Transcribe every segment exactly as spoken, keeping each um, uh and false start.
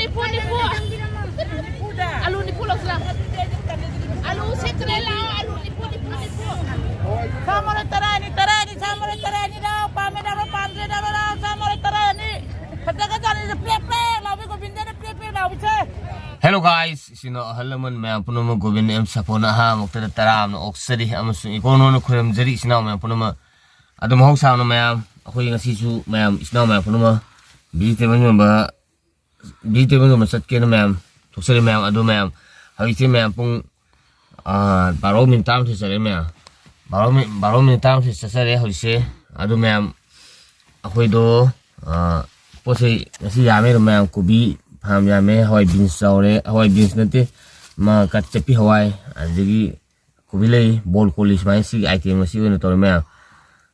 ꯅꯤꯐꯨ, ꯅꯤꯐꯨ꯫ ꯑꯂꯨ ꯅꯤꯐꯨ ꯂꯧꯁꯤꯜꯂꯣ꯫ ꯑꯂꯨ ꯁꯦꯠꯇ꯭ꯔꯦ, ꯂꯥꯛꯑꯣ꯫ ꯑꯂꯨ ꯅꯤꯐꯨ, ꯅꯤꯐꯨ, ꯅꯤꯐꯨ꯫ ꯁꯥ ꯃꯔꯣꯏ ꯇꯔꯥꯅꯤ, ꯇꯔꯥꯅꯤ, ꯁꯥ ꯃꯔꯣꯏ ꯇꯔꯥꯅꯤ, ꯂꯥꯛꯑꯣ꯫ ꯄꯥꯝꯃꯦ, ꯂꯥꯛꯑꯣ, ꯄꯥꯝꯗ꯭ꯔꯦ, ꯂꯥꯛꯑꯣ, ꯂꯥꯛꯑꯣ, ꯁꯥ ꯃꯔꯣꯏ ꯇꯔꯥꯅꯤ꯫ ꯐꯖꯒ꯭ꯔꯖꯥꯠꯅꯤ, ꯄ꯭ꯔꯦꯞ, ꯄ꯭ꯔꯦꯞ ꯂꯥꯎꯕꯤ, ꯒꯣꯕꯤꯟꯗꯅ ꯄ꯭ꯔꯦꯞ, ꯄ꯭ꯔꯦꯞ ꯂꯥꯎꯕꯤꯁꯦ꯫ Hello guys, ꯏꯆꯤꯟ ꯏꯅꯥꯎ ꯑꯍꯜ ꯂꯃꯟ ꯃꯌꯥꯝ ꯄꯨꯝꯅꯃꯛ, ꯒꯣꯕꯤꯟ ꯑꯦꯝ ꯁꯥꯐꯣꯅ ꯑꯍꯥꯟꯕ ꯃꯛꯇꯗ ꯇꯔꯥꯝꯅ ꯑꯣꯛꯆꯔꯤ ꯑꯃꯁꯨꯡ ꯏꯀꯣꯟ ꯍꯣꯟꯅ ꯈꯨꯔꯨꯝꯖꯔꯤ, ꯏꯆꯤꯟ ꯏꯅꯥꯎ ꯃꯌꯥꯝ ꯄꯨꯝꯅꯃꯛ꯫ ꯑꯗꯨ ꯃꯍꯧꯁꯥꯅ ꯃꯌꯥꯝ, ꯑꯩꯈꯣꯏ ꯉꯁꯤꯁꯨ ꯃꯌꯥꯝ, ꯏꯆꯤꯟ ꯏꯅꯥꯎ ꯃꯌꯥꯝ ꯄꯨꯝꯅꯃꯛ vegetable ꯌꯣꯟꯕ, vegetable ꯌꯣꯟꯕ ꯆꯠꯀꯦꯅ ꯃꯌꯥꯝ ꯊꯣꯛꯆꯔꯤ ꯃꯌꯥꯝ꯫ ꯑꯗꯨ ꯃꯌꯥꯝ, ꯍꯧꯖꯤꯛꯁꯦ ꯃꯌꯥꯝ ꯄꯨꯡ, ꯑꯥ, ꯕꯥꯔꯣ ꯃꯤꯅꯤꯠ ꯇꯔꯥꯃꯥꯊꯣꯏ ꯆꯠꯂꯦ ꯃꯌꯥꯝ꯫ ꯕꯥꯔꯣ ꯃꯤ-, ꯕꯥꯔꯣ ꯃꯤꯅꯤꯠ ꯇꯔꯥꯃꯥꯊꯣꯏ ꯆꯠꯆꯔꯦ ꯍꯧꯖꯤꯛꯁꯦ꯫ ꯑꯗꯨ ꯃꯌꯥꯝ, ꯑꯩꯈꯣꯏꯗꯣ, ꯑꯥ, ꯄꯣꯠ ꯆꯩ ꯉꯁꯤ ꯌꯥꯝꯃꯦ ꯑꯗꯨꯝ ꯃꯌꯥꯝ꯫ ꯀꯣꯕꯤ ꯐꯅꯌꯥꯝ ꯌꯥꯝꯃꯦ, ꯍꯋꯥꯏ beans ꯆꯥꯎꯔꯦ, ꯍꯋꯥꯏ beans ꯅꯠꯇꯦ, ꯑꯃ ꯀꯠ-, ꯆꯠꯄꯤ ꯍꯋꯥꯏ, ꯑꯗꯨꯗꯒꯤ ꯀꯣꯕꯤ ꯂꯩ, ꯕꯣꯜ ꯀꯣꯂꯤ, ꯁꯨꯃꯥꯏꯅ ꯁꯤꯒꯤ item ꯉꯁꯤ ꯑꯣꯏꯅ ꯇꯧꯔꯦ ꯃꯌꯥꯝ꯫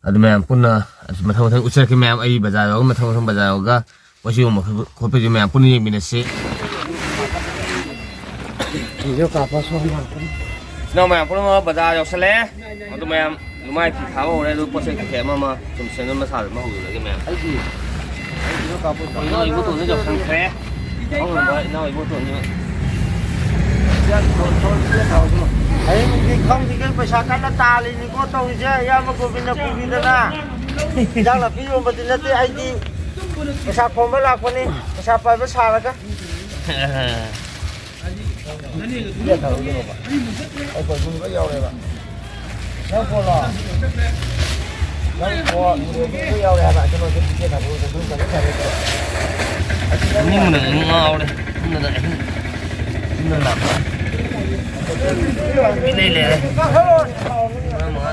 ꯑꯗꯨ ꯃꯌꯥꯝ ꯄꯨꯟꯅ ꯑꯗꯨ ꯃꯊꯪ ꯃꯊꯪ ꯎꯠꯆꯔꯛꯀꯦ ꯃꯌꯥꯝ꯫ ꯑꯩ ꯕꯖꯥꯔ ꯌꯧꯔꯒ, ꯃꯊꯪ ꯃꯊꯪ ꯕꯖꯥꯔ ꯌꯧꯔꯒ ꯄꯣꯠ ꯆꯩ ꯌꯣꯟꯕ ꯈꯣꯠꯄ-, ꯈꯣꯠꯄꯁꯦ ꯃꯌꯥꯝ ꯄꯨꯟꯅ ꯌꯦꯡꯃꯤꯟꯅꯁꯤ꯫ ꯚꯤꯗꯤꯑꯣ ꯀꯥꯞꯄ ꯁꯣꯝ ꯂꯥꯛꯄꯅꯤ꯫ ꯏꯅꯥꯎ ꯃꯌꯥꯝ ꯄꯨꯝꯅꯃꯛ ꯕꯖꯥꯔ ꯌꯧꯁꯜꯂꯦ꯫ ꯑꯗꯨ ꯃꯌꯥꯝ ꯅꯨꯡꯃꯥꯏ ꯐꯤ ꯊꯥꯕ ꯍꯧꯔꯦ꯫ ꯑꯗꯨ ꯄꯣꯠ ꯆꯩ ꯀꯩꯀꯩ ꯑꯃ ꯑꯃ ꯁꯨꯝ ꯁꯦꯝꯖꯤꯟꯕ ꯁꯥꯕ ꯑꯃ ꯍꯧꯖꯤꯜꯂꯒꯦ ꯃꯌꯥꯝ꯫ ꯑꯩꯒꯤ ꯚꯤꯗꯤꯑꯣ ꯀꯥꯞꯄ ꯏꯅꯥꯎ ꯏꯕꯣꯇꯣꯟꯁꯨ ꯌꯧꯁꯟꯈ꯭ꯔꯦ꯫ ꯑꯍꯨꯝꯕ ꯏꯅꯥꯎ ꯏꯕꯣꯇꯣꯟꯁꯨ꯫ ꯍꯌꯦꯡꯗꯤ ꯈꯪꯗ꯭ꯔꯤꯉꯩ ꯄꯩꯁꯥ ꯀꯟꯅ ꯇꯥꯜꯂꯤꯅꯤꯀꯣ ꯇꯧꯔꯤꯁꯦ꯫ ꯏꯌꯥꯝꯕ ꯒꯣꯕꯤꯟꯗ ꯄꯨꯕꯤꯗꯅ ꯏꯟꯖꯥꯡ ꯅꯥꯄꯤ ꯌꯣꯟꯕꯗꯤ ꯅꯠꯇꯦ, ꯑꯩꯗꯤ ꯄꯩꯁꯥ ꯈꯣꯝꯕ ꯂꯥꯛꯄꯅꯤ, ꯄꯩꯁꯥ ꯄꯥꯏꯕ ꯁꯥꯔꯒ꯫ ꯑꯩꯈꯣꯏ ꯃꯨꯟꯕ ꯌꯥꯎꯔꯦꯕ꯫ ꯅꯪ ꯐꯣꯟꯂꯣ? ꯅꯪ ꯐꯣꯟ ꯃꯨꯟꯕ ꯌꯥꯎꯔꯦ ꯍꯥꯏꯕ꯫ ꯀꯩꯅꯣꯗ ꯇꯤꯀꯦꯠ ꯊꯥꯗꯣꯛꯑꯒ ꯑꯗꯨꯝ ꯆꯠꯂꯦ꯫ ꯃꯤ ꯃꯨꯟꯅ ꯑꯗꯨꯝ ꯉꯥꯎꯔꯦ꯫ ꯌꯨꯝꯗ ꯑꯍꯤꯡ, ꯌꯨꯝꯗ ꯂꯥꯛꯄ꯫ ꯃꯤ ꯂꯩ ꯂꯩꯔꯦ꯫ ꯃꯉꯥ ꯃꯉꯥ꯫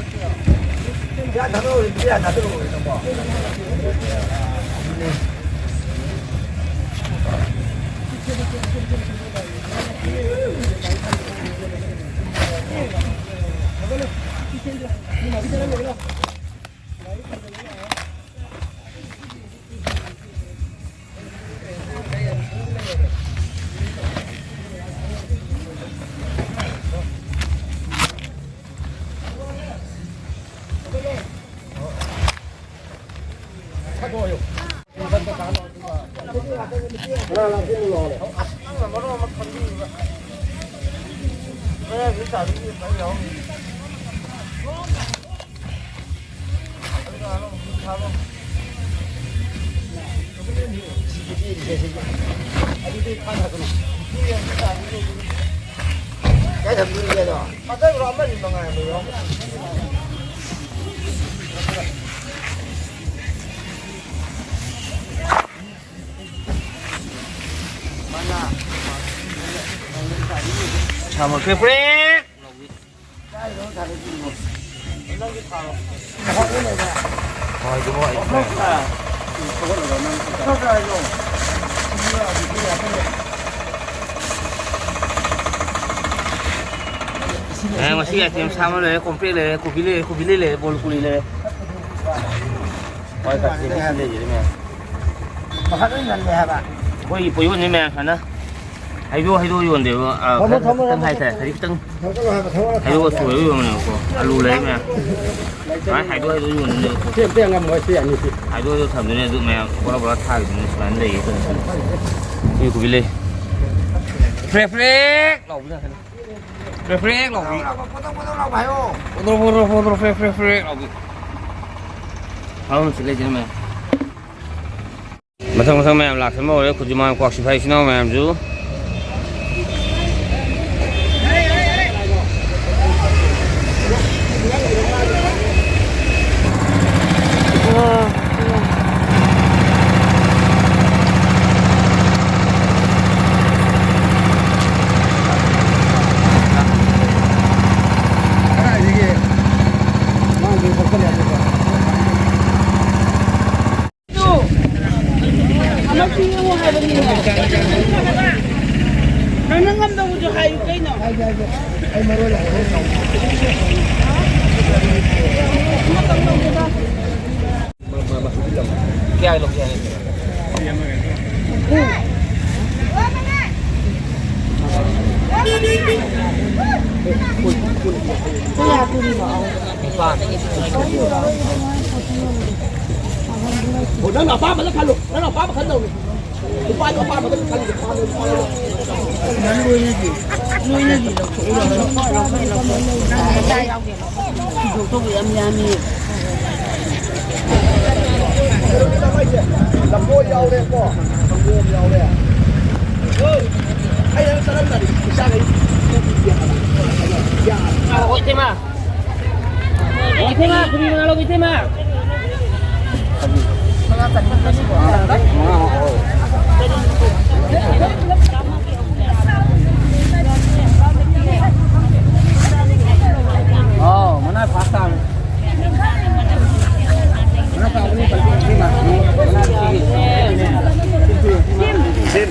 ꯅꯪꯅ ꯃꯔꯣꯟ ꯑꯃ ꯈꯪꯕꯤꯔꯤꯕ꯫ ꯃꯌꯥꯏꯗꯨꯗ ꯆꯥꯕꯤꯔꯤꯕ ꯐꯖꯅ ꯌꯥꯎꯔꯝꯃꯤ꯫ ꯁꯥꯃꯨ ꯄ꯭ꯔꯦꯛ ꯄ꯭ꯔꯦꯛ꯫ ꯑꯦ, ꯉꯁꯤ item ꯁꯥꯃꯨ ꯂꯩꯔꯦ, ꯀꯣꯝꯄ꯭ꯔꯦꯛ ꯂꯩꯔꯦ, ꯀꯣꯕꯤ ꯂꯩꯔꯦ, ꯀꯣꯕꯤ ꯂꯩ ꯂꯩꯔꯦ, ꯕ꯭ꯔꯣꯀꯣꯂꯤ ꯂꯩꯔꯦ꯫ ꯍꯣꯏ, ꯀꯥꯆꯤꯟ ꯑꯁꯤ ꯂꯩꯖꯔꯤ ꯃꯌꯥꯝ꯫ ꯄꯥꯈꯠ ꯂꯣꯏ ꯉꯜꯂꯦ ꯍꯥꯏꯕ꯫ ꯑꯩꯈꯣꯏꯒꯤ ꯄꯣꯌꯣꯟꯁꯦ ꯃꯌꯥꯝ ꯁꯨꯃꯥꯏꯅ ꯍꯩꯗꯣꯛ ꯍꯩꯗꯣꯛ ꯌꯣꯟꯗꯦꯕ꯫ ꯑꯥ, ꯊꯝꯃꯣ, ꯈꯔ ꯊꯝꯃꯣ, ꯈꯤꯇꯪ ꯊꯝꯃꯣ꯫ ꯍꯥꯏꯇꯥꯔꯦ, ꯈꯖꯤꯛ ꯈꯤꯇꯪ ꯊꯝꯃꯣ, ꯊꯝꯃꯣ, ꯊꯝꯃꯣ꯫ ꯍꯩꯗꯣꯛꯑ ꯁꯣꯏꯔ ꯌꯣꯟꯕꯅꯦꯕꯀꯣ꯫ ꯑꯂꯨ ꯂꯩ ꯃꯌꯥꯝ꯫ ꯁꯨꯃꯥꯏꯅ ꯍꯩꯗꯣꯛ ꯍꯩꯗꯣꯛ ꯌꯣꯟꯕꯅꯦꯕꯀꯣ꯫ ꯁꯤ ꯑꯝꯇ ꯉꯝꯃꯣꯏ, ꯁꯤ ꯑꯅꯤꯁꯤ꯫ ꯍꯩꯗꯣꯛ ꯍꯩꯗꯣꯛ ꯊꯝꯗꯣꯏꯅꯦ ꯑꯗꯨ ꯃꯌꯥꯝ ꯕꯣꯔꯥ ꯕꯣꯔꯥ ꯊꯥꯈꯤꯗꯣꯏꯅꯦ꯫ ꯁꯨꯃꯥꯏꯅ ꯂꯩꯌꯦ꯫ ꯀꯣꯕꯤ ꯀꯣꯕꯤ ꯂꯩ꯫ ꯐ꯭ꯔꯦꯛ ꯐ꯭ꯔꯦꯛ ꯂꯥꯎꯕꯤ ꯉꯥꯛꯇꯅꯦ꯫ ꯐ꯭ꯔꯦꯛ ꯐ꯭ꯔꯦꯛ ꯂꯥꯎꯕꯤ꯫ ꯄꯣꯗ꯭ꯔꯣ, ꯄꯣꯗ꯭ꯔꯣ, ꯄꯣꯗ꯭ꯔꯣ, ꯄꯣꯗ꯭ꯔꯣ, ꯐ꯭ꯔꯦꯛ ꯐ꯭ꯔꯦꯛ ꯐ꯭ꯔꯦꯛ ꯂꯥꯎꯕꯤ꯫ ꯐꯥꯔꯃꯥꯁꯤ ꯂꯩꯁꯤꯅ ꯃꯌꯥꯝ꯫ ꯃꯊꯪ ꯃꯊꯪ ꯃꯌꯥꯝ ꯂꯥꯛꯁꯟꯕ ꯍꯧꯔꯦ꯫ ꯈꯨꯖꯤꯃꯥꯟ ꯀ꯭ꯋꯥꯛꯁꯤꯐꯥꯏ ꯏꯆꯤꯟ ꯏꯅꯥꯎ ꯃꯌꯥꯝꯁꯨ꯫ ꯑꯃꯁꯨ ꯌꯦꯡꯉꯨ ꯍꯥꯏꯕꯅꯤꯅꯦ꯫ ꯅꯪꯅ ꯉꯝꯗꯧꯕꯁꯨ ꯍꯥꯏꯌꯨ ꯀꯩꯅꯣ꯫ ꯀꯌꯥ ꯂꯧꯒꯦ ꯍꯥꯏꯅꯣ? ꯅꯤꯄꯥꯟ꯫ ꯑꯣ, ꯅꯪꯅ ꯑꯄꯥꯝꯕꯗ ꯈꯜꯂꯨ꯫ ꯅꯪꯅ ꯑꯄꯥꯝꯕ ꯈꯟꯗꯧꯅꯤ꯫ ꯅꯨꯄꯥꯗꯣ ꯑꯄꯥꯝꯕꯗ ꯈꯜꯂꯨ꯫ ꯅꯪ ꯂꯣꯏꯅꯗꯤ, ꯂꯣꯏꯅꯗꯤ ꯂꯧꯊꯣꯛꯎꯔꯣ꯫ ꯂꯧꯊꯣꯛ, ꯂꯧꯊꯣꯛ, ꯂꯧꯊꯣꯛ꯫ ꯅꯪ ꯃꯆꯥ ꯌꯥꯎꯗꯦ꯫ ꯐꯤꯊꯣꯛꯇꯧꯕ ꯌꯥꯝ ꯌꯥꯝꯃꯤ꯫ ꯂꯐꯣꯏ ꯌꯥꯎꯔꯦꯀꯣ, ꯁꯪꯒꯣꯝ ꯌꯥꯎꯔꯦ꯫ ꯑꯩ ꯅꯪ ꯆꯠꯂꯝꯗꯥꯏꯗ ꯏꯆꯥꯈꯩ ꯄꯨꯕꯤꯒꯦ ꯍꯥꯏꯕ꯫ ꯌꯥꯔꯦ꯫ ꯏꯇꯩꯃ꯫ ꯏꯇꯩꯃ, ꯈꯨꯕꯤ ꯃꯉꯥ ꯂꯧꯒꯦ, ꯏꯇꯩꯃ꯫ ꯑꯣ, ꯃꯅꯥ ꯐꯥꯁ ꯇꯥꯕꯅꯤ꯫ ꯃꯅꯥ ꯐꯥꯕꯅꯤ, ꯃꯅꯥ ꯁꯤꯒꯤ꯫ ꯁꯤꯝ꯫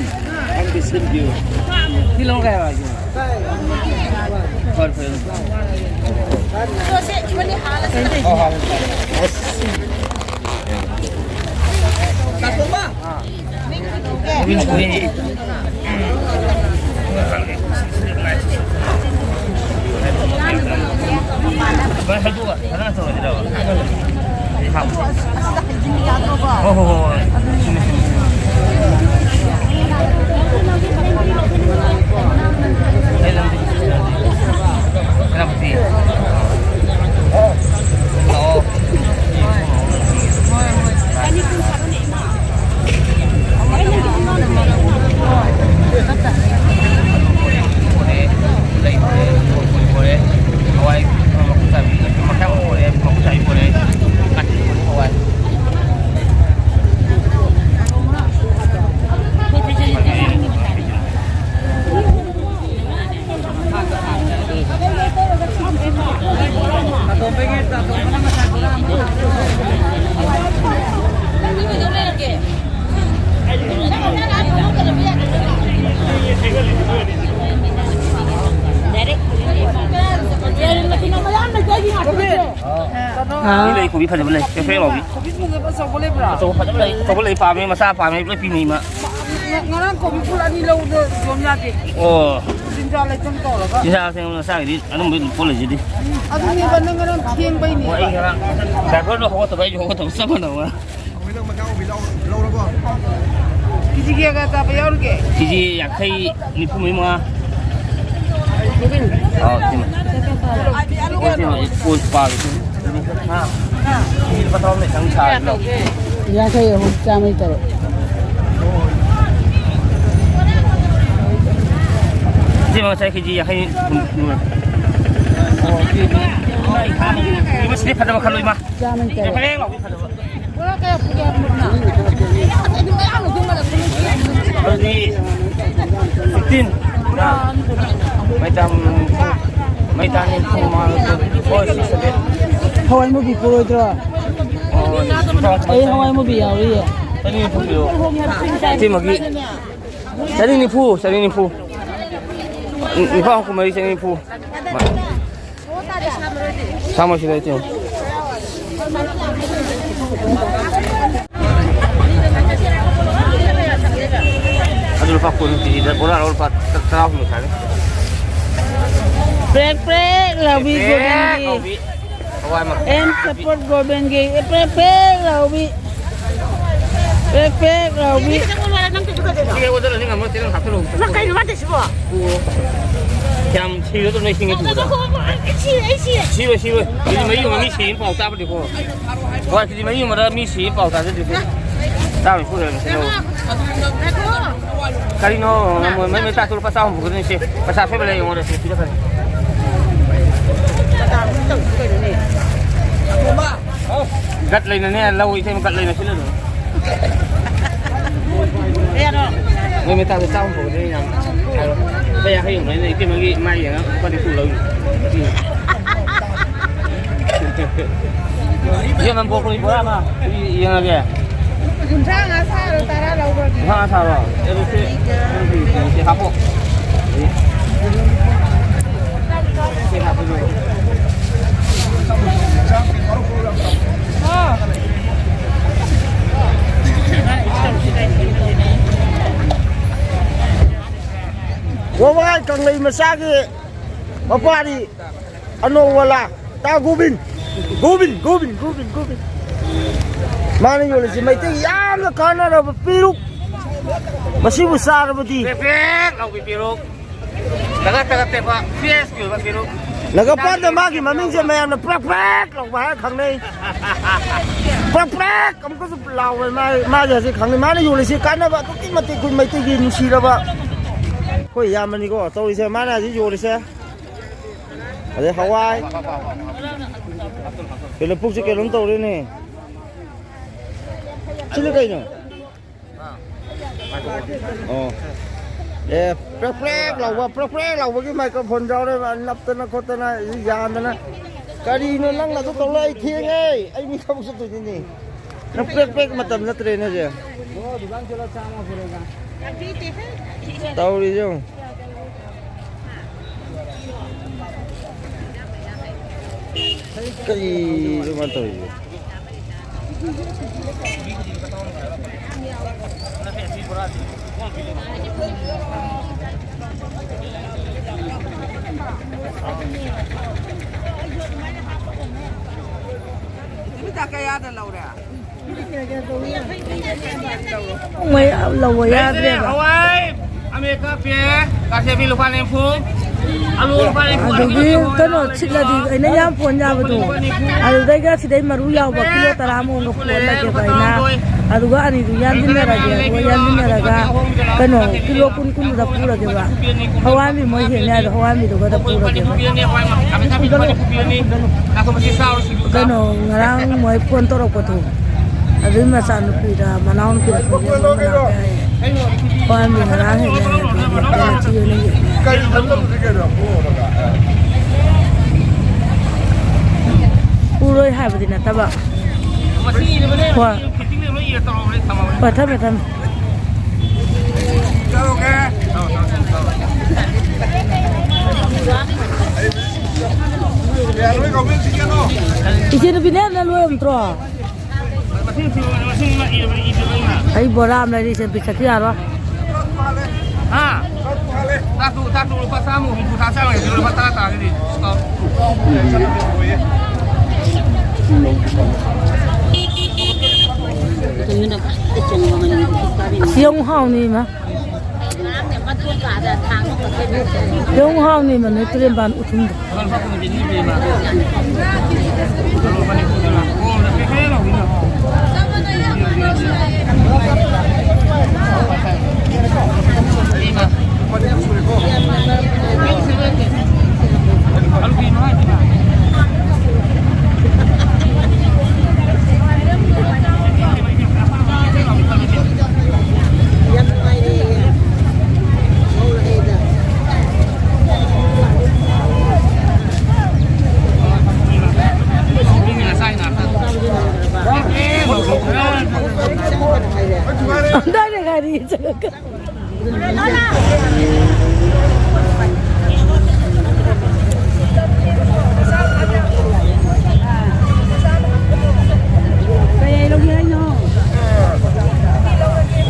ꯁꯤ ꯂꯧꯔꯒ ꯍꯥꯏꯔꯣ ꯍꯥꯏꯁꯤꯅꯦ꯫ ꯐꯔꯦ, ꯐꯔꯦ꯫ ꯍꯣꯏ, ꯍꯣꯏ, ꯍꯣꯏ꯫ ꯃꯤ ꯂꯩ, ꯀꯣꯕꯤ ꯐꯖꯕ ꯂꯩ, ꯄꯦ ꯄꯦ ꯂꯥꯎꯕꯤ꯫ ꯀꯣꯕꯤ ꯐꯖꯕ ꯑꯆꯧꯕ ꯂꯩꯕ꯭ꯔꯥ? ꯑꯆꯧꯕ ꯐꯖꯕ ꯂꯩ, ꯑꯆꯧꯕ ꯂꯩ, ꯄꯥꯝꯃꯦ, ꯃꯆꯥ ꯄꯥꯝꯃꯦ, ꯂꯣꯏ ꯄꯤꯅꯩ ꯏꯃꯥ꯫ ꯉ-, ꯉꯔꯥꯡ ꯀꯣꯕꯤ ꯐꯨꯜ ꯑꯅꯤ ꯂꯧꯕꯗꯣ ꯌꯣꯝ ꯌꯥꯗꯦ꯫ ꯑꯣ꯫ ꯆꯤꯟꯖꯥꯛ ꯂꯩꯇꯝ ꯇꯧꯔꯒ꯫ ꯆꯤꯟꯖꯥꯛ ꯂꯩꯇꯝ ꯃꯆꯥꯒꯤꯗꯤ ꯑꯗꯨꯝꯕ ꯑꯗꯨꯝ ꯄꯣꯠ ꯂꯩꯁꯤꯗꯤ꯫ ꯑꯗꯨꯅꯦꯕ ꯅꯪ ꯉꯔꯥꯡ ꯊꯦꯡꯕꯩꯅꯦ꯫ ꯑꯣ, ꯑꯩ ꯉꯔꯥꯡ ꯗ꯭ꯔꯥꯏꯚꯔꯗꯣ ꯍꯧꯒꯠꯇꯕ, ꯑꯩꯁꯨ ꯍꯧꯒꯠꯇꯕ ꯆꯞ ꯃꯥꯟꯅꯕ꯫ ꯅꯪ ꯃꯆꯥ ꯑꯣꯏꯕꯤ ꯂꯧ-, ꯂꯧꯔꯕꯣ? ꯀꯦꯖꯤ ꯀꯌꯥꯒ ꯆꯥꯕ ꯌꯥꯎꯔꯤꯒꯦ? ꯀꯦꯖꯤ ꯌꯥꯡꯈꯩ, ꯅꯤꯐꯨ ꯃꯔꯤ ꯃꯉꯥ꯫ ꯑꯥꯎ, ꯁꯤꯃ꯫ ꯑꯣ, ꯁꯤ ꯍꯧꯖꯤꯛ ꯄꯣꯠ ꯄꯥꯔꯤꯁꯤ꯫ ꯍꯥ? ꯀꯦꯖꯤ ꯂꯨꯄꯥ ꯇꯔꯥꯍꯨꯝꯗꯣꯏ ꯆꯪ ꯁꯥꯔꯤꯔꯣ? ꯌꯥꯡꯈꯩ ꯑꯍꯨꯝ, ꯆꯥꯝꯃꯔꯤ ꯇꯔꯨꯛ꯫ ꯁꯤꯃ ꯉꯁꯥꯏ ꯀꯦꯖꯤ ꯌꯥꯡꯈꯩ ꯍꯨꯝꯐꯨ꯫ ꯑꯣ, ꯁꯤꯗꯤ ꯐꯖꯕ ꯈꯜꯂꯣ, ꯏꯃꯥ꯫ ꯆꯥꯝꯃ ꯇꯔꯦꯠ꯫ ꯑꯗꯨꯗꯤ fifteen. ꯃꯩꯇꯥꯟ, ꯃꯩꯇꯥꯟ ꯅꯤꯐꯨ ꯃꯉꯥ, ꯍꯣꯏ, ꯁꯤ ꯁꯕꯦꯟ꯫ ꯍꯋꯥꯏ ꯃꯨꯕꯤ ꯄꯨꯔꯣꯏꯗ꯭ꯔꯣ? ꯑꯣ, ꯑꯩ ꯍꯋꯥꯏ ꯃꯨꯕꯤ ꯌꯥꯎꯔꯤꯌꯦ꯫ ꯆꯅꯤ ꯅꯤꯐꯨ ꯄꯤꯔꯛꯑꯣ꯫ ꯁꯤꯃꯒꯤ ꯆꯅꯤ ꯅꯤꯐꯨ, ꯆꯅꯤ ꯅꯤꯐꯨ꯫ ꯅꯤꯄꯥ ꯍꯨꯝꯐꯨ ꯃꯔꯤ, ꯆꯅꯤ ꯅꯤꯐꯨ꯫ ꯁꯥꯃꯣꯏꯁꯤ ꯂꯩꯇꯦ꯫ ꯑꯗꯨ ꯂꯨꯄꯥ ꯀꯨꯟ ꯀꯦꯖꯤꯗ ꯕꯣꯔꯥ ꯂꯨꯄꯥ ꯇꯔꯥꯍꯨꯝꯗꯣꯏ ꯁꯥꯔꯦ꯫ ꯄ꯭ꯔꯦꯛ ꯄ꯭ꯔꯦꯛ ꯂꯥꯎꯕꯤ ꯄ꯭ꯔꯦꯛ ꯒꯣꯕꯤꯟꯒꯤ꯫ ꯂꯥꯎꯕꯤ꯫ ꯍꯋꯥꯏ ꯃꯪꯒꯜ꯫ ꯑꯦꯝ ꯁꯄꯣꯔꯠ ꯒꯣꯕꯤꯟꯒꯤ ꯄ꯭ꯔꯦꯛ ꯄ꯭ꯔꯦꯛ ꯂꯥꯎꯕꯤ꯫ ꯄ꯭ꯔꯦꯛ ꯄ꯭ꯔꯦꯛ ꯂꯥꯎꯕꯤ꯫ ꯁꯤꯒꯩ ꯑꯣꯟꯁꯤꯜꯂꯁꯤ ꯉꯝꯃꯣꯏ, ꯁꯤ ꯅꯪ ꯍꯥꯞꯆꯤꯜꯂꯨ꯫ ꯅꯪ ꯀꯩꯅꯣ ꯃꯥ ꯇꯧꯏꯁꯤꯕꯣ? ꯀꯌꯥꯝ ꯁꯤꯔꯣ ꯑꯗꯨꯝ ꯅꯣꯏ ꯁꯤꯡꯉꯦ ꯄꯨꯕꯗ? ꯑꯩ ꯁꯤ, ꯑꯩ ꯁꯤ꯫ ꯁꯤꯔꯣꯏ, ꯁꯤꯔꯣꯏ꯫ ꯀꯦꯖꯤ ꯃꯔꯤ ꯑꯃ ꯃꯤ ꯁꯤ ꯄꯥꯎ ꯇꯥꯕꯗꯤꯀꯣ꯫ ꯍꯣꯏ, ꯀꯦꯖꯤ ꯃꯔꯤ ꯑꯃꯗ ꯃꯤ ꯁꯤ ꯄꯥꯎ ꯇꯥꯖꯗꯦꯀꯣ꯫ ꯆꯥꯝꯃ ꯅꯤꯐꯨ ꯂꯩꯔꯝꯃꯦ, ꯁꯤ ꯂꯧꯔꯣ꯫ ꯀꯔꯤꯅꯣ? ꯃꯣꯏ ꯃꯩ, ꯃꯩ ꯇꯥꯛꯇꯨ ꯂꯨꯄꯥ ꯆꯥꯝꯃ ꯄꯨꯒꯗꯣꯏꯅꯤ, ꯁꯦ꯫ ꯄꯩꯁꯥ ꯑꯁꯦꯡꯕ ꯂꯩ, ꯑꯩꯉꯣꯟꯗ ꯁꯤ ꯄꯤꯔꯛꯀꯅꯤ꯫ ꯒꯠ ꯂꯩꯅꯅꯦ ꯂꯧ, ꯏꯇꯩꯃ, ꯒꯠ ꯂꯩꯅ ꯁꯤꯜꯂꯗꯧꯅꯤ꯫ ꯃꯣꯏ ꯃꯩ ꯇꯥꯛꯇꯨ ꯆꯥꯝꯃ ꯄꯨꯒꯗꯣꯏꯅꯤ, ꯌꯥꯝ ꯍꯥꯏꯔꯣ꯫ ꯂꯨꯄꯥ ꯌꯥꯡꯈꯩ ꯌꯣꯟꯕꯅꯤꯅ ꯏꯇꯩꯃꯒꯤ ꯃꯥꯏ ꯌꯦꯡꯉ ꯂꯨꯄꯥ ꯅꯤꯐꯨ ꯂꯧ꯫ ꯏꯕꯦꯝꯃ, ꯕ꯭ꯔꯣꯀꯣꯂꯤ ꯕꯣꯔꯥ ꯑꯃ ꯌꯦꯡꯉꯒꯦ꯫ ꯀꯨꯟꯊ꯭ꯔꯥ ꯉꯥ ꯁꯥꯔꯣ, ꯇꯔꯥ ꯂꯧꯈ꯭ꯔꯒꯦ꯫ ꯀꯨꯟꯊ꯭ꯔꯥ ꯉꯥ ꯁꯥꯔꯣ? ꯑꯗꯨ ꯁꯤ, ꯁꯤ ꯍꯥꯞꯄꯣ꯫ ꯁꯤ ꯍꯥꯞꯄꯣ꯫ ꯑꯣ꯫ ꯋꯥꯕꯒꯥꯏ ꯀꯪꯂꯩ ꯃꯆꯥꯒꯤ ꯃꯄꯥꯗꯤ ꯑꯅꯧꯕ ꯂꯥ꯫ ꯇꯥ ꯒꯣꯕꯤꯟ꯫ ꯒꯣꯕꯤꯟ, ꯒꯣꯕꯤꯟ, ꯒꯣꯕꯤꯟ, ꯒꯣꯕꯤꯟ꯫ ꯃꯥꯅ ꯌꯣꯜꯂꯤꯁꯤ ꯃꯩꯇꯩ ꯌꯥꯝꯅ ꯀꯥꯟꯅꯔꯕ ꯄꯦꯔꯨꯛ꯫ ꯃꯁꯤꯕꯨ ꯆꯥꯔꯕꯗꯤ ꯄꯦꯛ ꯄꯦꯛ ꯂꯥꯎꯕꯤ ꯄꯦꯔꯨꯛ꯫ ꯇꯒꯠ ꯇꯒꯠ ꯇꯦꯛꯄ ꯐ꯭ꯔꯦꯁꯀꯤ ꯑꯣꯏꯕ ꯄꯦꯔꯨꯛ꯫ ꯅꯒꯥꯄꯥꯟꯗ ꯃꯥꯒꯤ ꯃꯃꯤꯡꯁꯦ ꯃꯌꯥꯝꯅ ꯄ꯭ꯔꯦꯛ ꯄ꯭ꯔꯦꯛ ꯂꯥꯎꯕ ꯍꯥꯏꯔ ꯈꯪꯅꯩ꯫ ꯄ꯭ꯔꯦꯛ ꯄ꯭ꯔꯦꯛ ꯑꯃꯨꯛꯀꯁꯨ ꯂꯥꯎꯕ ꯃꯥ-, ꯃꯥꯁꯦ ꯍꯧꯖꯤꯛ ꯈꯪꯅꯩ꯫ ꯃꯥꯅ ꯌꯣꯜꯂꯤꯁꯤ ꯀꯥꯟꯅꯕ ꯑꯗꯨꯛꯀꯤ ꯃꯇꯤꯛ ꯑꯩꯈꯣꯏ ꯃꯩꯇꯩꯒꯤ ꯅꯨꯡꯁꯤꯔꯕ ꯑꯩꯈꯣꯏ ꯏꯌꯥꯝꯕꯅꯤꯀꯣ ꯇꯧꯔꯤꯁꯦ꯫ ꯃꯥꯅ ꯍꯧꯖꯤꯛ ꯌꯣꯜꯂꯤꯁꯦ꯫ ꯑꯗꯩ ꯍꯋꯥꯏ꯫ ꯀꯩꯅꯣ ꯄꯨꯛꯁꯦ ꯀꯩꯅꯣꯝ ꯇꯧꯔꯦꯅꯦ꯫ ꯁꯤꯅ ꯀꯩꯅꯣ? ꯑꯣ꯫ ꯑꯦ, ꯄ꯭ꯔꯦꯛ ꯄ꯭ꯔꯦꯛ ꯂꯥꯎꯕ, ꯄ꯭ꯔꯦꯛ ꯄ꯭ꯔꯦꯛ ꯂꯥꯎꯕꯒꯤ ꯃꯥꯏꯀ꯭ꯔꯣꯐꯣꯟ ꯌꯥꯎꯔꯦ, ꯅꯞꯇꯅ ꯈꯣꯠꯇꯅ ꯌꯥꯟꯗꯅ꯫ ꯀꯔꯤꯅꯣ ꯅꯪꯅ ꯑꯗꯨ ꯇꯧ ꯂꯩ? ꯑꯩ ꯊꯦꯡꯉꯦ, ꯑꯩ ꯃꯤ ꯊꯕꯛ ꯆꯠꯇꯣꯏꯅꯤꯅꯦ꯫ ꯅꯪ ꯄ꯭ꯔꯦꯛ ꯄ꯭ꯔꯦꯛ ꯃꯇꯝ ꯅꯠꯇ꯭ꯔꯦꯅꯦ ꯁꯦ꯫ ꯇꯧꯔꯤꯁꯦ ꯌꯦꯡꯉꯨ꯫ ꯀꯔꯤꯅꯣ ꯃꯥ ꯇꯧꯔꯤꯁꯦ? ꯃꯩ ꯂꯧꯕ ꯌꯥꯗ꯭ꯔꯦꯕ꯫ ꯍꯋꯥꯏ ꯑꯃꯦꯠꯄ ꯄꯦ, ꯀꯥꯁꯦꯕꯤ ꯂꯨꯄꯥ ꯅꯤꯐꯨ, ꯑꯂꯨ ꯂꯨꯄꯥ ꯅꯤꯐꯨ, ꯑꯗꯨꯒꯤ ꯑꯂꯨ ꯀꯩꯅꯣ ꯁꯤꯠꯂꯗꯤ ꯑꯩꯅ ꯌꯥꯝ ꯄꯣꯟ ꯌꯥꯕꯗꯣ, ꯑꯗꯨꯗꯩꯒ ꯁꯤꯗꯩ ꯃꯔꯨ ꯌꯥꯎꯕ ꯀꯤꯂꯣ ꯇꯔꯥꯃꯨꯛ ꯑꯃꯒ ꯄꯣꯜꯂꯒꯦꯕ ꯑꯩꯅ, ꯑꯗꯨꯒ ꯑꯅꯤꯗꯨ ꯌꯥꯟꯁꯤꯟꯅꯔꯒꯦ, ꯑꯗꯨꯒ ꯌꯥꯟꯁꯤꯟꯅꯔꯒ ꯀꯩꯅꯣ ꯀꯤꯂꯣ ꯀꯨꯟ ꯀꯨꯟꯗꯨꯗ ꯄꯨꯔꯒꯦꯕ꯫ ꯍꯋꯥꯏꯃꯤ ꯃꯣꯏ ꯍꯦꯛꯅꯤ ꯍꯥꯏꯗꯣ ꯍꯋꯥꯏꯃꯤꯗꯨꯒꯗ ꯄꯨꯔꯒꯦꯕ꯫ ꯀꯩꯅꯣ ꯉꯔꯥꯡ ꯃꯣꯏ ꯐꯣꯟ ꯇꯧꯔꯛꯄꯗꯣ, ꯑꯗꯨꯏ ꯃꯆꯥꯅꯨꯄꯤꯗ ꯃꯅꯥꯎꯅꯨꯄꯤꯗ ꯈꯪꯗꯦ, ꯃꯣꯏ ꯃꯅꯥꯎꯄꯤ ꯍꯥꯏꯌꯦ꯫ ꯍꯋꯥꯏꯃꯤ ꯉꯔꯥꯡ ꯍꯦꯛꯅꯤ ꯍꯥꯏꯕꯗꯨꯒꯤ ꯑꯩꯅ ꯊꯤꯕꯅꯤ꯫ ꯄꯨꯔꯣꯏ ꯍꯥꯏꯕꯗꯤ ꯅꯠꯇꯕ꯫ ꯍꯣꯏ꯫ ꯍꯣꯏ, ꯊꯝꯃꯦ, ꯊꯝꯃꯦ꯫ ꯏꯆꯦ ꯅꯨꯄꯤꯅꯦ, ꯅꯪ ꯂꯣꯏꯔꯝꯗ꯭ꯔꯣ? ꯑꯩ ꯕꯣꯔꯥ ꯑꯃ ꯂꯩꯔꯤꯁꯦ, ꯄꯤꯈꯠꯄ ꯌꯥꯔꯣꯏ꯫ ꯍꯥ? ꯆꯥꯛꯇꯨ, ꯆꯥꯛꯇꯨ ꯂꯨꯄꯥ ꯆꯥꯝꯃ ꯍꯨꯝꯐꯨ ꯊꯥ ꯆꯥꯝꯃ ꯂꯨꯄꯥ ꯇꯔꯥ ꯇꯥꯔꯒꯗꯤ discount꯫ ꯌꯣꯡ ꯍꯥꯎꯅꯤ ꯏꯃꯥ꯫ ꯌꯣꯡ ꯍꯥꯎꯅꯤ ꯏꯃꯥ, ꯅꯣꯏ ꯇꯨꯔꯦꯟꯕꯥꯟ ꯎꯊꯨꯝꯗꯣ꯫ ꯗꯥꯏꯔꯦꯛ ꯍꯥꯏꯔꯤ ꯆꯠꯂꯒ꯫ ꯀꯌꯥ ꯂꯧꯒꯦ ꯍꯥꯏꯅꯣ?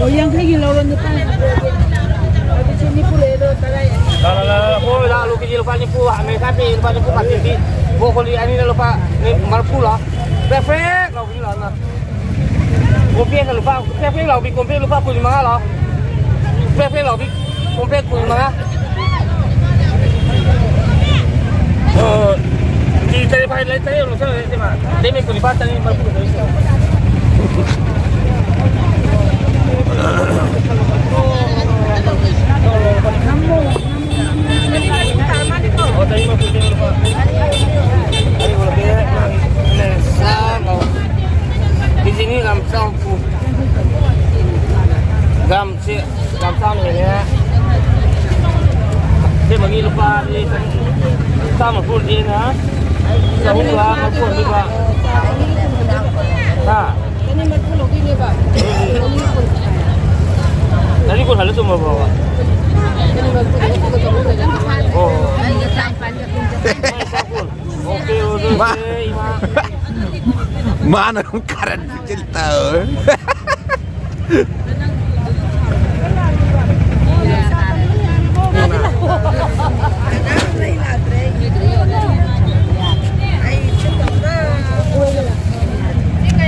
ꯑꯣ, ꯌꯥꯡꯈꯩꯒꯤ ꯂꯧꯔꯣ, ꯅꯨꯄꯥ꯫ ꯑꯗꯨꯁꯨ ꯅꯤꯐꯨ ꯂꯩ, ꯑꯗꯣ ꯇꯔꯥ꯫ ꯂꯥ, ꯂꯥ, ꯂꯥ, ꯂꯥ, ꯍꯣꯏ, ꯂꯥ, ꯑꯂꯨ ꯀꯦꯖꯤ ꯂꯨꯄꯥ ꯅꯤꯐꯨ, ꯃꯦꯈꯥ ꯄꯤ, ꯂꯨꯄꯥ ꯅꯤꯐꯨ ꯈꯛꯇꯪ ꯄꯤ꯫ ꯕ꯭ꯔꯣꯀꯣꯂꯤ ꯑꯅꯤꯅ ꯂꯨꯄꯥ ꯃꯔꯤꯐꯨ ꯂꯥ꯫ ꯄ꯭ꯔꯦꯛ ꯄ꯭ꯔꯦꯛ ꯂꯥꯎꯕꯤ ꯂꯥ, ꯅ꯫ ꯀꯣꯝꯄ꯭ꯔꯦꯛꯀ ꯂꯨꯄꯥ, ꯄ꯭ꯔꯦꯛ ꯄ꯭ꯔꯦꯛ ꯂꯥꯎꯕꯤ ꯀꯣꯝꯄ꯭ꯔꯦꯛ ꯂꯨꯄꯥ ꯀꯨꯟ ꯃꯉꯥ ꯂꯥꯎ꯫ ꯄ꯭ꯔꯦꯛ ꯄ꯭ꯔꯦꯛ ꯂꯥꯎꯕꯤ ꯀꯣꯝꯄ꯭ꯔꯦꯛ ꯀꯨꯟ ꯃꯉꯥ꯫ ꯑꯣ, ꯀꯦꯖꯤ ꯇꯔꯦꯠ ꯐꯥꯏ ꯂꯩ, ꯇꯔꯦꯠ ꯂꯧꯁꯤꯜꯂꯣ, ꯏꯆꯦꯃ꯫ ꯇꯔꯦꯠ ꯃꯤ ꯀꯨꯟꯅꯤꯄꯥꯟ, ꯆꯅꯤ ꯃꯔꯤꯐꯨ ꯈꯛꯇ ꯂꯩ꯫ ꯑꯣ, ꯆꯅꯤ ꯃꯔꯤꯐꯨ ꯂꯨꯄꯥ꯫ ꯑꯩ ꯎꯔꯒꯦ, ꯅꯪ ꯂꯩ, ꯆꯥꯝꯃ꯫ ꯀꯦꯖꯤ ꯑꯅꯤ ꯒ꯭ꯔꯥꯝ ꯆꯥꯝ ꯍꯨꯝꯐꯨ꯫ ꯒ꯭ꯔꯥꯝꯁꯦ ꯌꯥꯝ ꯆꯥꯝ ꯂꯩꯔꯦ꯫ ꯁꯤꯃꯒꯤ ꯂꯨꯄꯥ ꯆꯥꯝꯃ ꯍꯨꯝꯐꯨꯗꯤ ꯑꯩꯅ ꯆꯍꯨꯝꯒ ꯃꯔꯤꯐꯨ ꯄꯤꯕ꯫ ꯍꯥ? ꯆꯅꯤ ꯀꯨꯟ ꯍꯜꯂ ꯆꯨꯝꯃꯕ꯭ꯔꯣꯕ? ꯑꯣ꯫ ꯃꯥ-, ꯃꯥꯅ ꯑꯃꯨꯛ ꯀꯥꯔꯟ ꯐꯤꯖꯤꯜ ꯇꯧ꯫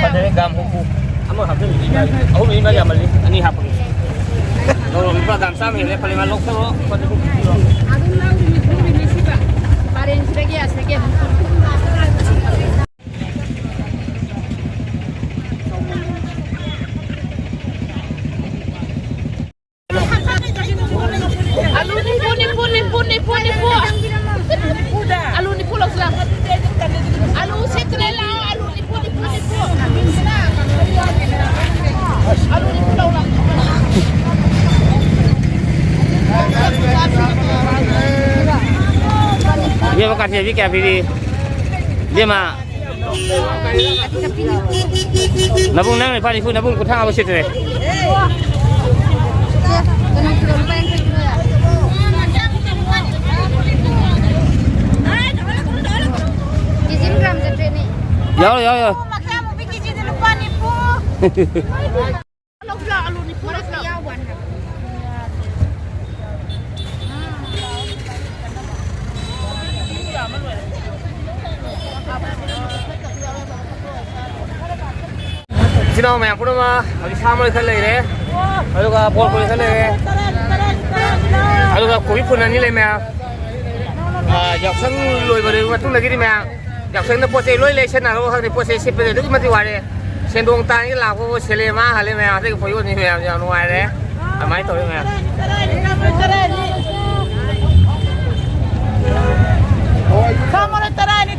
ꯐꯖꯔꯦ, ꯒ꯭ꯔꯥꯝ ꯍꯨꯝꯐꯨ꯫ ꯑꯃ ꯍꯥꯞꯆꯤꯜꯂꯤ꯫ ꯃꯃꯜꯗꯤ ꯑꯅꯤ ꯍꯥꯞꯄꯒꯦ꯫ ꯂꯧꯔꯣ, ꯂꯨꯄꯥ ꯗꯥꯝ ꯆꯥꯝꯃ ꯍꯦꯜꯂꯦ, ꯄꯂꯦꯃꯥ ꯂꯧꯊꯣꯛꯑꯣ, ꯂꯨꯄꯥ ꯅꯤꯐꯨ ꯄꯤꯔꯣ꯫ ꯑꯗꯨꯝ ꯂꯧꯔꯤꯅꯤ, ꯂꯧꯔꯤꯅꯤ ꯁꯤꯕ꯫ ꯄꯔꯦꯡꯁꯤꯗꯒꯤ ꯑꯁꯤꯗꯒꯤ ꯑꯗꯨꯝ ꯑꯂꯨ ꯅꯤꯐꯨ, ꯅꯤꯐꯨ, ꯅꯤꯐꯨ, ꯅꯤꯐꯨ, ꯅꯤꯐꯨ꯫ ꯑꯂꯨ ꯅꯤꯐꯨ ꯂꯧꯁꯤꯜꯂꯣ꯫ ꯑꯂꯨ ꯁꯤꯠꯇ꯭ꯔꯦ, ꯂꯥꯛꯑꯣ, ꯑꯂꯨ ꯅꯤꯐꯨ, ꯅꯤꯐꯨ, ꯅꯤꯐꯨ꯫ ꯑꯂꯨ ꯅꯤꯐꯨ ꯂꯧ ꯂꯥꯛꯑꯣ꯫ ꯏꯕꯦꯝꯃ, ꯀꯥꯊꯤꯕꯤ ꯀꯌꯥ ꯄꯤꯔꯤ? ꯏꯕꯦꯝꯃ, ꯅꯕꯨꯡ, ꯅꯪ ꯂꯨꯄꯥ ꯅꯤꯐꯨ, ꯅꯕꯨꯡ ꯀꯨꯟꯊ꯭ꯔꯥ ꯉꯥꯕ ꯁꯤꯠꯇ꯭ꯔꯦ꯫ ꯀꯦꯖꯤ ꯑꯃ ꯒ꯭ꯔꯥꯝ ꯆꯥꯇ꯭ꯔꯦꯠꯅꯦ꯫ ꯌꯥꯎꯔꯣ, ꯌꯥꯎꯔꯣ, ꯌꯥꯎꯔꯣ꯫ ꯃꯈꯥ ꯑꯃꯨꯕꯤ ꯀꯦꯖꯤꯗ ꯂꯨꯄꯥ ꯅꯤꯐꯨ꯫ ꯂꯧꯁꯤꯜꯂꯣ, ꯑꯂꯨ ꯅꯤꯐꯨ ꯂꯧꯁꯤꯜꯂꯣ꯫ ꯏꯆꯤꯟ ꯏꯅꯥꯎ ꯃꯌꯥꯝ ꯄꯨꯝꯅꯃꯛ ꯍꯧꯖꯤꯛ ꯁꯥ ꯃꯔꯣꯏ ꯈꯔ ꯂꯩꯔꯦ, ꯑꯗꯨꯒ ꯕꯣꯔ ꯀꯣꯂꯤ ꯈꯔ ꯂꯩꯔꯦ, ꯑꯗꯨꯒ ꯀꯣꯕꯤ ꯐꯨꯟ ꯑꯅꯤ ꯂꯩ ꯃꯌꯥꯝ꯫ ꯑꯥ, ꯌꯥꯎꯁꯪ ꯂꯣꯏꯕ ꯃꯇꯨꯡꯗꯒꯤꯗꯤ ꯃꯌꯥꯝ ꯌꯥꯎꯁꯪꯗ ꯄꯣꯠ ꯆꯩ ꯂꯣꯏ ꯂꯩꯁꯟꯅꯔꯕ ꯈꯪꯗꯦ, ꯄꯣꯠ ꯆꯩ ꯁꯤꯠꯄꯁꯦ ꯑꯗꯨꯛꯀꯤ ꯃꯇꯤꯛ ꯋꯥꯔꯦ꯫ ꯁꯦꯟꯗꯣꯡ ꯇꯥꯟꯒꯦ ꯂꯥꯛꯄꯕꯨ ꯁꯦꯜ ꯂꯦꯝ ꯃꯥꯡꯍꯜꯂꯦ ꯃꯌꯥꯝ, ꯑꯗꯒꯤ ꯄꯣꯠ ꯌꯣꯟꯅꯤ ꯃꯌꯥꯝ ꯌꯥꯝ ꯅꯨꯡꯉꯥꯏꯔꯦ꯫ ꯑꯗꯨꯃꯥꯏꯅ ꯇꯧꯋꯤ ꯃꯌꯥꯝ꯫ ꯁꯥ ꯃꯔꯣꯏ ꯇꯔꯥꯅꯤ꯫